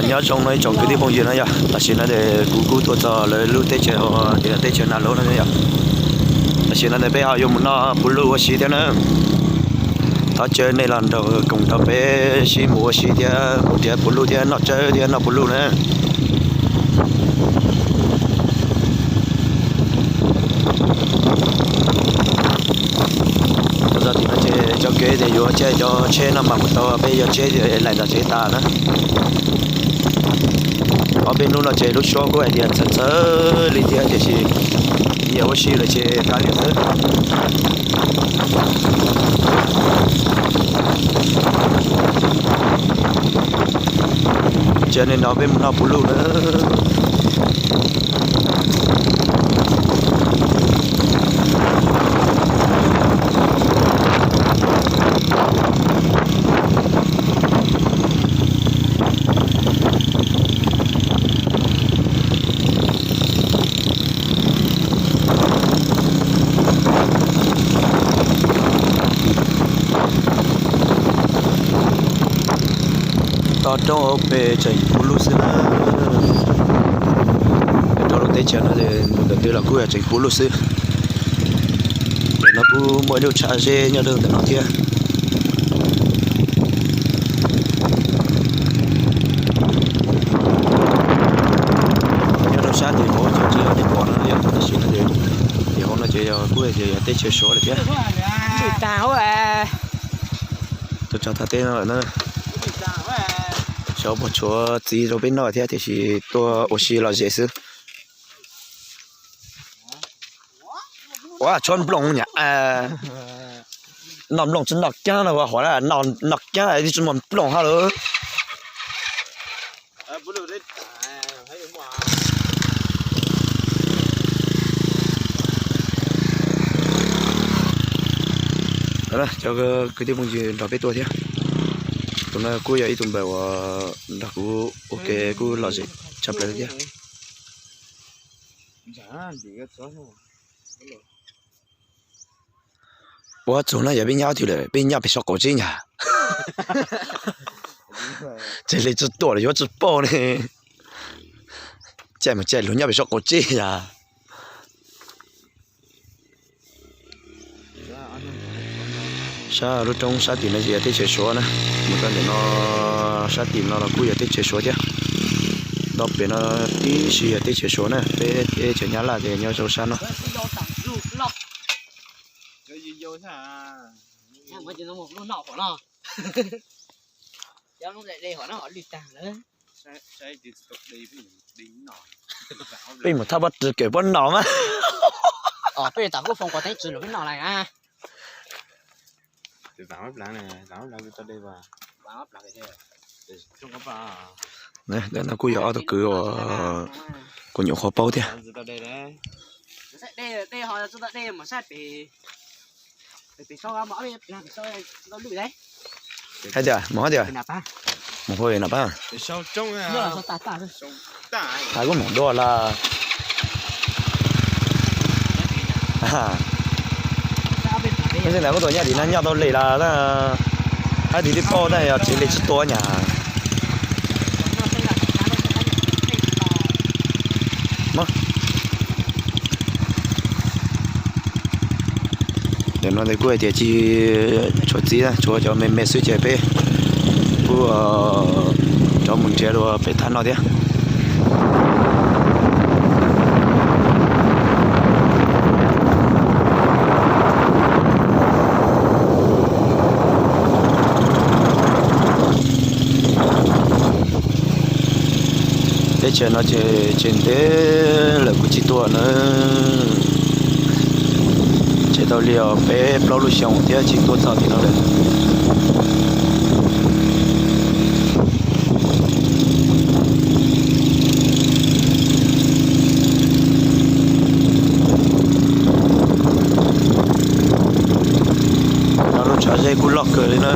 Nyob zoo no ib tsoom kwv tij phooj ywg na yog, tam sim no ces kuv kuj tuaj txog lawv lub teb chaws, teb chaws Nas Lauj no yog. Tam sim no ces peb ho yuav mus noj puv luj ua si thiab na. Thov caw nej los nrog koom nrog peb sib mus ua si thiab mus nrhiav puv luj thiab noj tsawb thiab noj puv luj na. Tau zog tim no ces cov kev ces yuav caij cov tsheb no mas mus tau, peb yog tsheb laim ntawm tsev tas na. Ob peb hnub no ces lub suab kuj hais tias txhawv txhawv li thiab tiam sis nyiam ua si lawm ces kav liam xwb. Ces nim no peb mus noj puv luj na. Toj roob hauv pes tseem puv luj xwb na. Rau lub teb chaws no mus ntawm twg los kuj yog tseem puv luj xwb. Ntawm no kuj muaj ib lub tshav zeb nyob rau ntawm no thiab. Nyob rau sab tim hauv ces tsis yog tim pom no yog tam sim no ces tim hauv no ces yog kuj yog teb chaws Suav lawm thiab. Tuaj txog thaj teb no lawm na. Xyov puas tshuav txiv rau peb noj thiab tiam sis tuaj ua si lom zem xwb. Ua tshuab nplooj nyam. Noj nplooj tsis noj kiag no ua hov noj kiag tsis muaj nplooj hab lawm. Cov kwv tij phooj ywg nrog peb tuaj thiab. Tus no kuj yog ib tug npawg uas nrog kuv ua ke kuj lom zem tshaj plaws thiab. Ua txug no yog peb nyob twg lawm, peb nyob pem saum qaum tsev nyag. Tseg li tsis tuaj los yuav tsis paub ne. Caij mus caij lug nyob pem saum qaum tsev yog. Sab lub roob sab tim no ces yog teb chaws Suav na. Mus rau ntawm no sab tim no los kuj yog teb chaws Suav thiab. Nto pem no tib si yog teb chaws Suav na, peb teb chaws Nyab Laj ces nyob rau sab no. Peb mus thaj pob rwg kawm pob no mas. Peb tam kuj foom quav teeb tsi lug peb no lawm na. Ntawm no kuj yog ob tug kwv uas kuv nyuam qhuav paub thiab. Hais tias mus hais tias mus hais tias mus hais tias hais kuj mus dua lawm. Ntawm kuj tuaj nyob tim no nyob tau li lawm, hais tias twb paub tab yog tsis li tsis tuaj nyab. Ntawm no kuj hais tias tsis tshuav txiv, tshuav cov me me xwb ces peb kuj rov mus nrhiav dua pem thaj no thiab. Teb chaws no ces tseem ntev lawm kuv tsis tuaj na. Tseem tau li os peb plaub lub xyoo thiab tsis tuaj txog tim no lawm. No lub tshav zeb kuj loj kawg li na.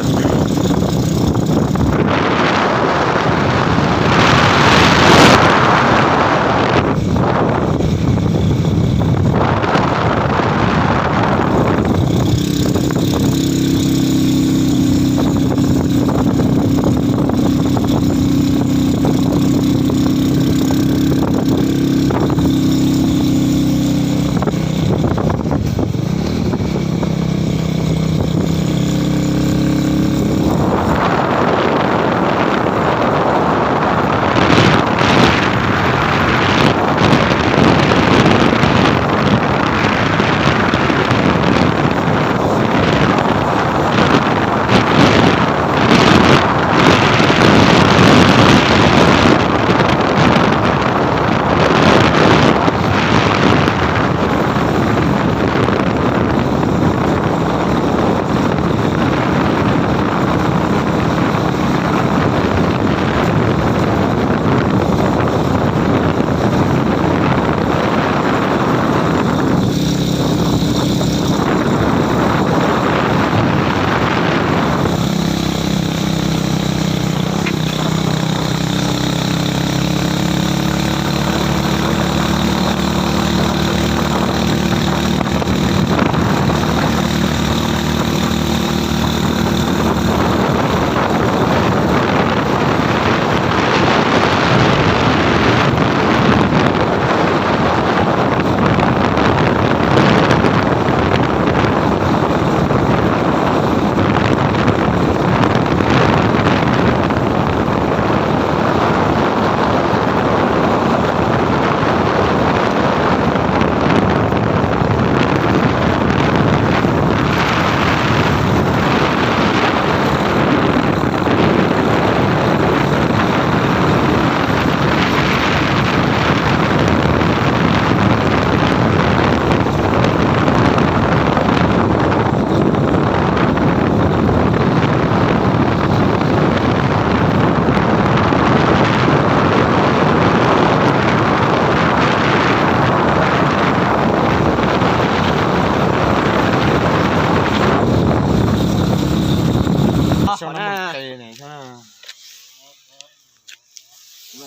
Tam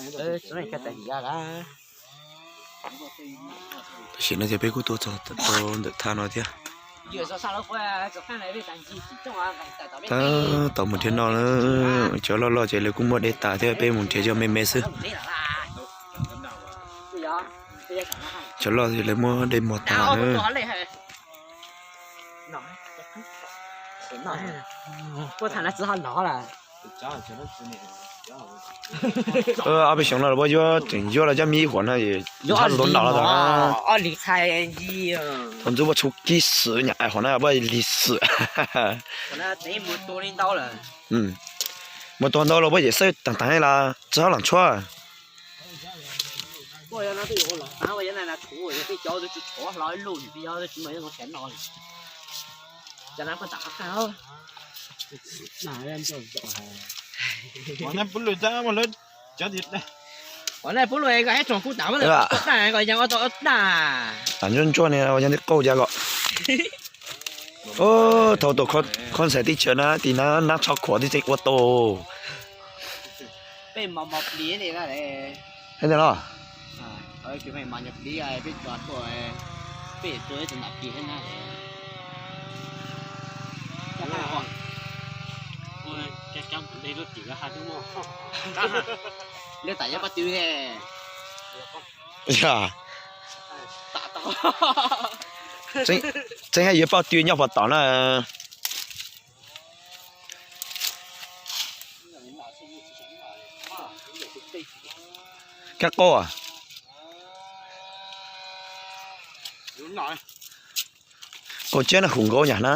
sim no ces peb kuj tuaj txog rau ntawm thaj no thiab. Tab tom mus nrhiav no na, cov loj loj ces lawv kuj muaj dej tas thiab, peb mus nrhiav cov me me xwb. Cov loj ces lawv muab dej muag tas na. Ob peb xyoos no los puab yuav tseem yuav los cov me ib huam no, txhab tau nram los tau. Thaum ntxub puab tshuav kib xwm nyam hov no puab lig xwm. Muaj tuag ntau los puab yem xawb taag taag los txhab los tshuab. Ntsuab ntsuab ni ua cov ntawd qauj cas kom. Thaum tuaj kho ntxhais teb chaws na, tim na nab tsho khuam tib tseem ua tau. Ntag los. Tseeb, tseeb yuav poj tw nyob puag tom na. Kab qaub. Qaub tsiab na, hum nkaus nyam na.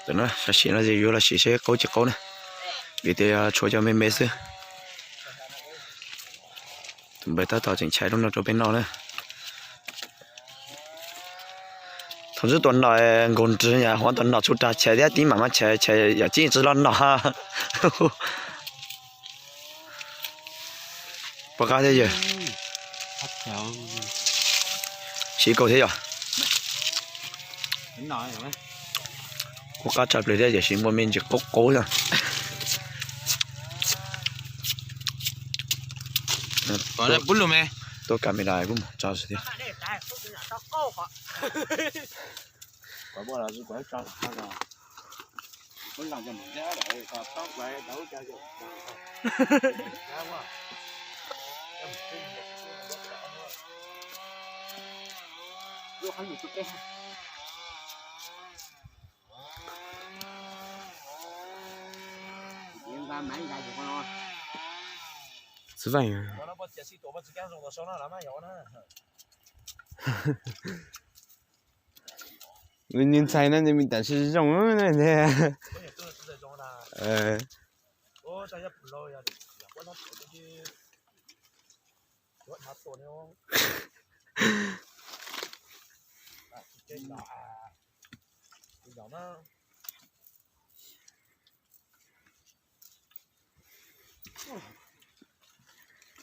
Tam sim no ces yuav los sim seb qaub tsis qaub na, vim tias tshuav cov me me xwb. Tus npawg tab tom tseem chais lub no rau peb noj na. Thaum ntxub tua nom nkaus nrwg, hov tua nom tsuj rag chais thiab, tib mam mam chais, chais yam tsis tsis loj nom. Puas qab thiab yawg? Siv kauj thiab yog? Kuj qab tshaj plaws thiab, tiam sis muaj me ntsis qaub qaub thiab. Tuaj camera kuj mus tso thiab. Xwb vaj. Nws ntxhais no nws me tam sim zoo na.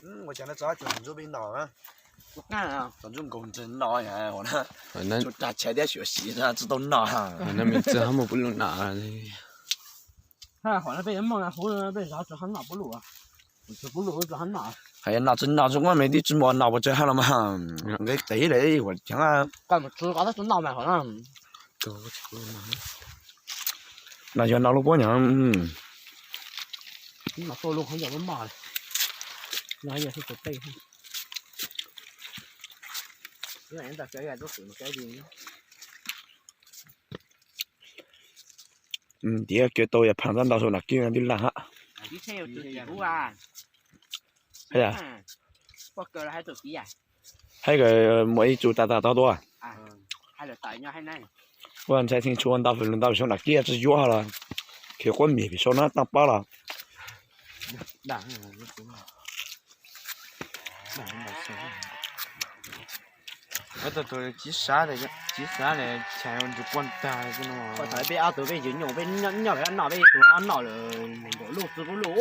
Ua cas no txog tsuas ntxub peb no, txog ntxub nkaus nrwg no, tsuas rag chais thiab xyuam xim tsis tau no. Hov no peb yuav mooj na, huv peb zov tsis tau nom puab lug, tsis puab lug tsis tau nom. Hais nom tsis nom tsis muaj me tib tsis muaj nom puas tsis haj los mas nqe qev lawm ua cheev. No yog no lub puab nyom. Tiav kiag tau yog phaam tab ntau saum nam kib twb laj hab. Hab, muaj ib tsu tas tas tau tuaj. Ua ntshai tseem tshuav ntau lug ntau saum nam kib tsis yuav los khiav quab mis pem saum na taaj pab los. Thaum peb ob tug peb yws nyuj peb nyob peb noj peb tus noj lawm nkaum luj txwv pub luj.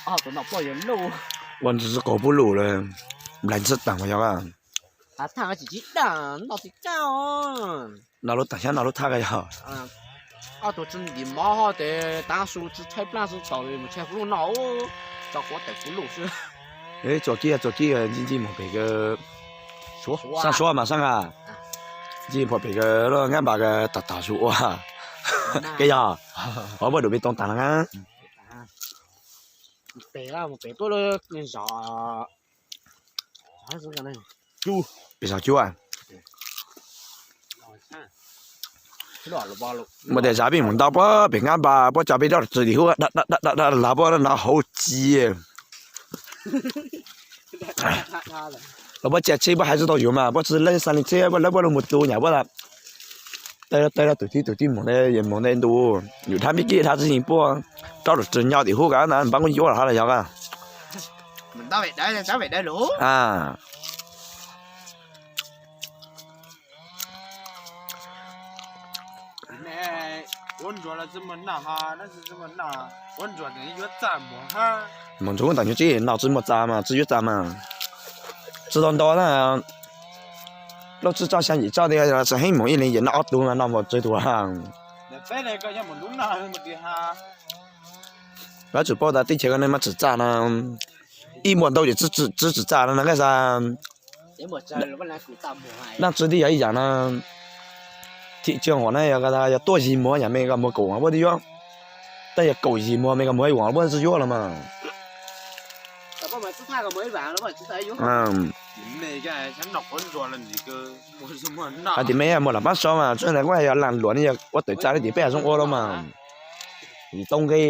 Ua ntsis qaug pub lum lawm, nplaig ntxhab taag yog. No lub taag xyab no lub thaj yog. Txua kiag txua kiag ntsij ntsij moog pem saab suab mas saab a. Ntsij pom pem lub ngab npas tag tag su ua. Koj yog, qhov muaj dum pes tooj taag na. Pem zog cuab. Muaj tej zag peb mus ntau puag pem ngab npas puab tso peb rov tsi tim huv, lav puab no hauv ci. Los puab tsa tsheb puab hais tsi tau yuav mas puab tsi lawb xa leej tsheb puab lawb puab lug mus tu nyam puab. Tawg tawg tus tib tus tib mus ntawd mus ntawd ntu, yus dhab me kib dhab tsi yeej puab rov tsi nyob tim huv kav na npaab kuj yuav los hab los yog. Mus ntsuag ntawm nyuag tsi no tsi muaj txaj mas tsi yuav txaj mas. Tsi tau ntau na. Plaub tsib tsoj xya yim tsoj tias tsis heev mus ib leeg yim no ob tug no mus tsawg tug. Lawv tsis paub tas teb chaws ko ne mas tsim txaj no, ib muaj ntau ces tsis tsim txaj no na. Dlaab tsi twb yog ib yaam no, thim tsi huam na yog yog tuaj yim muag yam me ko muag kaum vaam puab twb yuav, tab yog kaum yim muag me ko muag ib vaam puab tsi yuav los mas. Hais tias mej muag lam paab so mas tsi ntawd kuj yog laam luam ne yog ua tawm txaj ne tias peb zoo ua los mas. Tau nqe.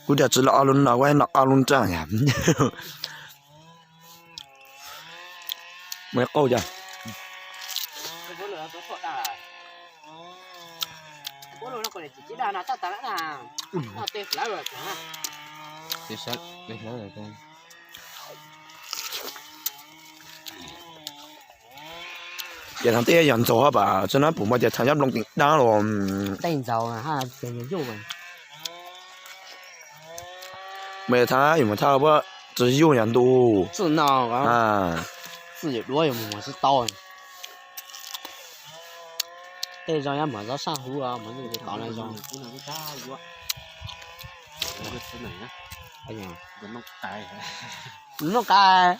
Kuv dag tsi lug ob lub no, kuv no ob lub nraj yom. Mus qauj cas. Ces thaum tej yog ntxaug hab pam tsi na pum muaj tias thaum nyob nplooj teem dlaab los. Mus thaum yus mus thaj puab tsi yuj yog ntu. Tej zoo nyob mus zaub saab huv mus tod na zoo. Nuj qai,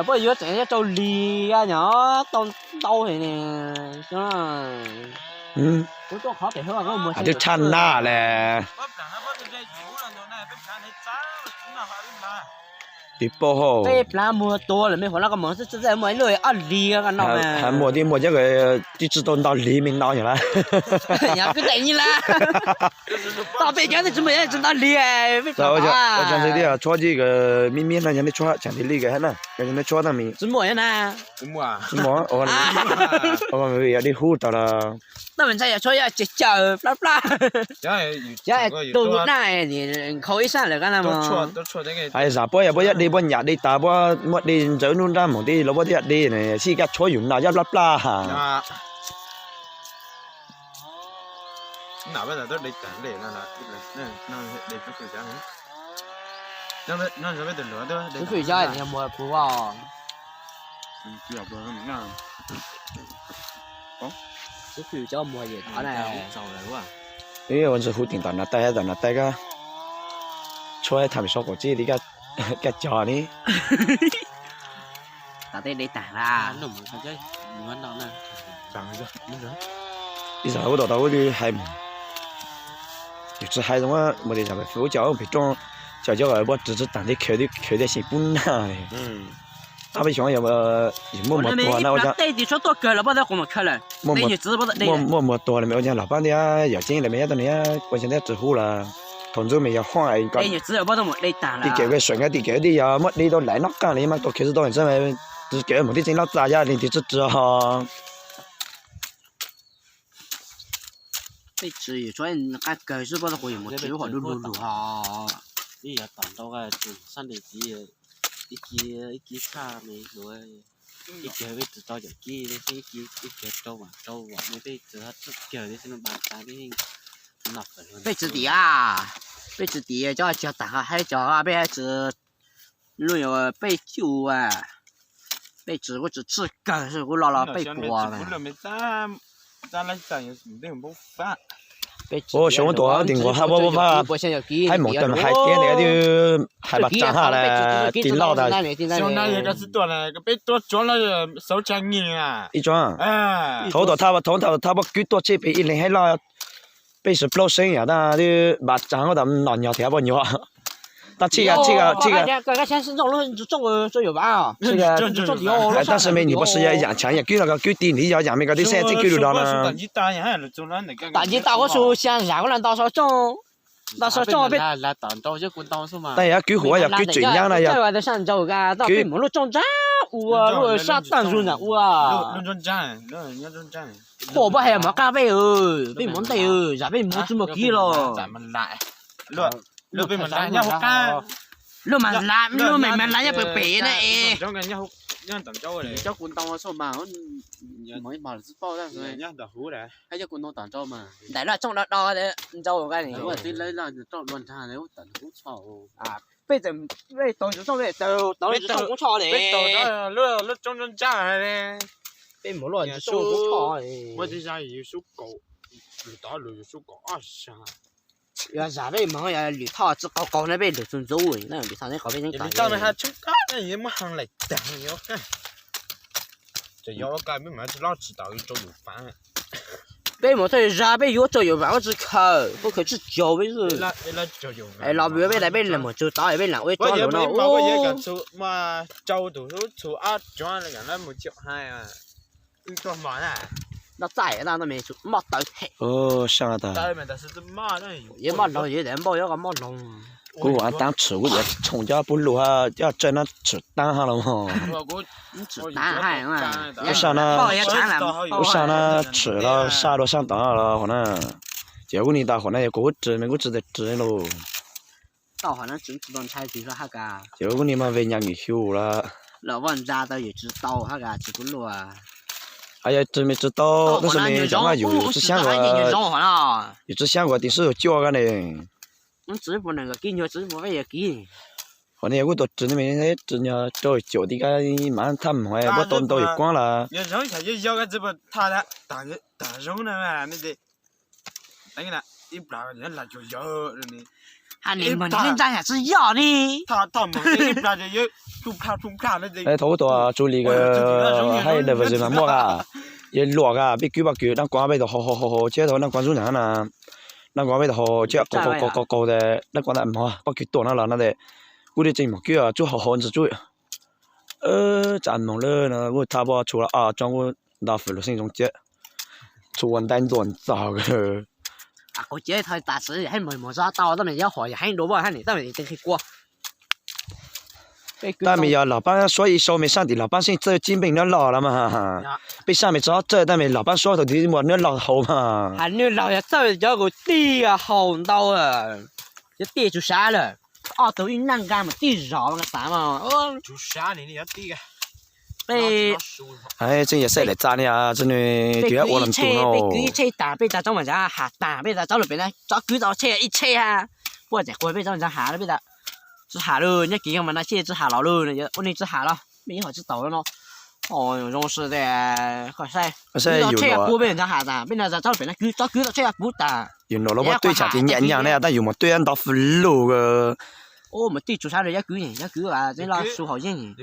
puab yuav tseem yuav rau lig nyom tau ntau he ne. Twb tshaj na le. Tiv paub hauj. Peb plab muag tua lawm me huam no koj mus txij txij muaj ib lub ob lig ko no. Has muag tib muag cab tib tsi tau ntau lig me no yog lawm. Yog kwv tij lawm. Tau peb cov tsis muaj tsis ntau lig. Ua tsaug ntxwg tias tshuab cib miv miv no yog nej tshuab tshaam tig li kawg hab na, yog nej tshuab tau me. Tsis muaj na. Tsis muaj, yog dib hub tau los. Tab mas ntshai yog tshuab yog tsis caw plab plab. Yog tus na, nkhaus ib sab lawm koj na mog. Hais zam puab yog puab yuav de puab nyam de tas puab muaj de ntawd nub nrab moog tib los puab thiaj de ne, sib kaj tshuab yus no yog plab plab. Ib ua ntsis hu teem tom nav tais hab tom nav tais koj tshuab tham saub qaum tsib li koj cog li. Ib zaug ua tau tau ua hais mus, yus tsis hais zoo ua mus li zam pem ub cov pem rooj, cov cov puab tsis tsis taag tib khev tib khev tib si pub nag li. Ab peb xyoo yog muaj muag tuag na, muaj muag tuag lawm me ua caag los pab thiab yawm txiv lawm me ua caag tsis hu lawm. Thaum ntxub me yog huaj tim kev suam kag tim kev dib yog muab dib tau laiv noj qaaj li mas tuaj khiav tsis tau ntxub, tim kev mus tib tseeb loj txaj yog leej twg tsis tsis ho. Peb tsis yuav tshuav qab kawg xwb, pab tau kuv yuav mus tsis hom lub lug lug ho. Ib yam tom ntau sab nti txiv, ib kiv ib kiv tshaj me hluav, ib kiv peb tsis tau yam kib li xwb, ib kiv rau vam rau vam me peb tsis tau kawg li xwb no, npa tsa peb peb tsis tias, peb tsis tias cov tsis tas haib cov peb tsis, lub peb cuj, peb tsis kuj tsis tshij kawg xwb kuj los los peb puas. Ua xyoo tuaj tim nkaus hab pab pab haib mus tawm hais tias ntawd hais npa tsa hab las tim loj tas. Ib tsoom thaum thab thab pab kwv tuaj tseg pem ib leeg haib loj peb sib plaub seeb yam tas twb npa tsa tas nom nyog thiab poj nyuag. Tab tshij tshij tab sis me nyuam pos sib yam tshav yam kwv los kwv tij ntiv yog yam me koj tib xeeb txij kwv lug do na. Tam nci tau kuv su xya zam kuv los nto sau tsooj, nto sau tsooj peb. Tab yog kwv huv yog kwv tseem nyab na yog kwv mus lub tsooj ntsab ua lub sab tag zug ntawm ua. Quaj pab hais mov qab peb, peb mus ntej zam peb mus tsis muaj kiv los. Lub mas lav, lub me mas lav nyob pem pem na es. Daim loj tsooj do do ntau. Peb tawm, peb tau ntsis tsooj, peb tau ntsis tsooj kuv tshoj li. Peb mus luaj ntsis tsooj kuv tshoj li. Yog zam peb moog yog lwm thoj tsis qaug qaug na peb lwm txug ntxuv na lwm thoj neb qaug peb yeej tau. Peb mus thawj zag peb yuav tsaug yus vam ua tsis khaws, pub khaws tsis caug peb los vim peb tas peb lam mus tsaug tod peb lam ua tsob lus no. Noj txaij tau me mob tawv them. Yeej mob loog, yeej mob loog, kuv ua taab tshwm kuv yuav tshoom cov pub lug coj tsaij no tshwm taab hab los. Ub, sab no tshwm los sab dua sab tod los hov na. Ces kuv ni tas hov na yog kuv ris me kuv tsis tau ris lus. Ces kuv ni mas ve nyas nkim xyu lawm. Yog ris me tsis tau tab sis me cov mas yus tsi xyaab, yus tsi xyaab kuv tim sib cuaj kab ne. Hov ne yog kuv tau ris me ris nyog rau caum ti kab mas thaj moog puab tau ntau yus kuab lawm. Hab nim mog nim ntsa yam tsi yog ni. Thaum ub tua tsu li hab ntawd mas muaj a, yog luam a peb kwv poj kws dlaab kuab peb tau hau hau hau hau thiab tau dlaab kuab ntsuj ntag na. Dlaab kuab peb tau hau thiab qaug qaug qaug qaug tes dlaab kuab ntawd mog poj kws tuaj no los no tes kuv dib tseem mog kwv tsuj hau hau ntsis tsuj. Tsa moog lawm no kuj thaj poj tshua los o tsob kuj nto fwm lug xeeb zoo ciab. Tshua ntaib ntxuaj ntxaug. Kuv cia li thov tam sim hab moog moog zog tau tab mas yog hom yog heev dua poj hab nim tab mas qhia kua. Tab mas yog los paab suab ib sau me saab tim los paab xeeb txawj cib npeej nab loj los mas. Peb saab me tsob txawj tab mas los paab suab tau tiv muaj nab loj haus mas. Has nab loj yog txawj cov kuv tij haus ntau, cov tij tsuv sav lawm. Ob tug ib naj nqaa mas tij zog mas xav mas. Tseeb yog xav daim txaj ne, tseeb nws tus yog ua los tus no. Peb kwv ib tsheb tas peb tsa tsob mas ntsav has tas peb tsa tsob lug pem na tsob kwv tau tsheb ib tsheb ha. Puab tseem quas peb tsob ntsav has peb tas tsi has lawm nyob kis mas na seb tsi has los lawm, ua neeg tsi has los mej yeej hom tsi taus no. Zoo si tes koj saib, tsheb puab peb ntsav has tas peb na tsa tsob lug pem na kwv tsob kwv tau tsheb puab tas. Yus nua lub puab tuaj tshaj tes nyam nyam ne tab yus mus tuaj nto fwm lug. Mus tij tsuv sav rau yab kwv, yab kwv los su haus yeej.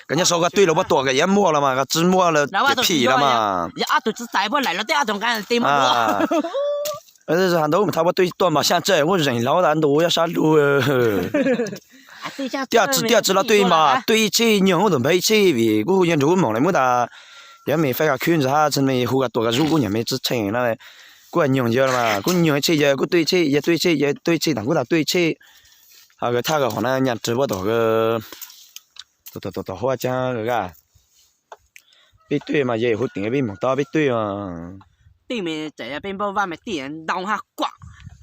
Koj nyob sau koj twj lug puab tuaj koj yuav muaj los mas koj tsi muaj lawm phim los mas. Yog ob tug tsi txais puab laim los tej ob tug nqaa tes mas. Has ntau mus thaj puab twj tuaj mas xyaa tsawg kuj zeem laug tas ntu yog sab lug. Tiaj tsi tiaj tsi los twj mas twj ib tsheb nyuag ub tug npawg ib tsheb vim kuj hu yawg nrug kuv moog le muab tas yog me faib koj khwb ntsa hab tsi me hu koj tuaj koj zub kuj nyuag me tsi tsheej na. Kuj nyuag yawg mas kuj nyuag ib tsheb yawg kuj twj ib tsheb yawg twj ib tsheb yawg twj ib tsheb tas kuj tas twj ib tsheb. Has kawg thaj kawg hov na nyaj ris puab tom kawg. Tom tom tom huab caag kawg. Peb twj mas yawg hu teem peb moog tod peb twj mas. Tij me tseem yog peb npauj vaj me tij ntoo hab kuam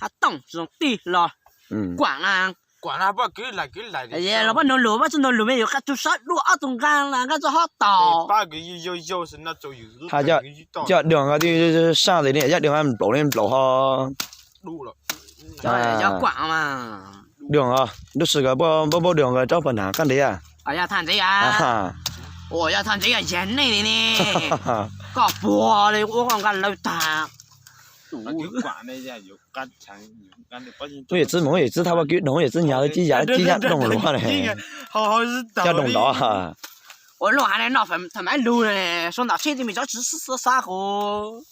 hab tooj tsis zoo tij los kuam na. Los pab noog lus, pab tsis noog lus me yuav qab tug sab dua ob tug nqaa na, nqaa tso hob tau. Coj dwg nkaus tij saj tes ne, coj dwg nplaum ne nplaum ho. Yog kuam mas. Dwg nkaus, lub sij hawm npauj npauj dwg nkaus rau pag nag koj ntev. Yog thaj ntev, ua yog thaj ntev yog yag nej li ne. Koj puag li ua koj nqa lawv tag. Yawm txiv mus yawm txiv thaj vaj kwv doog yawm txiv nyag lawv cib yam cib yam doog luag ne. Coj doog dov. Ua luaj hais noj tham maiv lug ne, suav ntam tsheb tij me tsov tsis xav xav hos.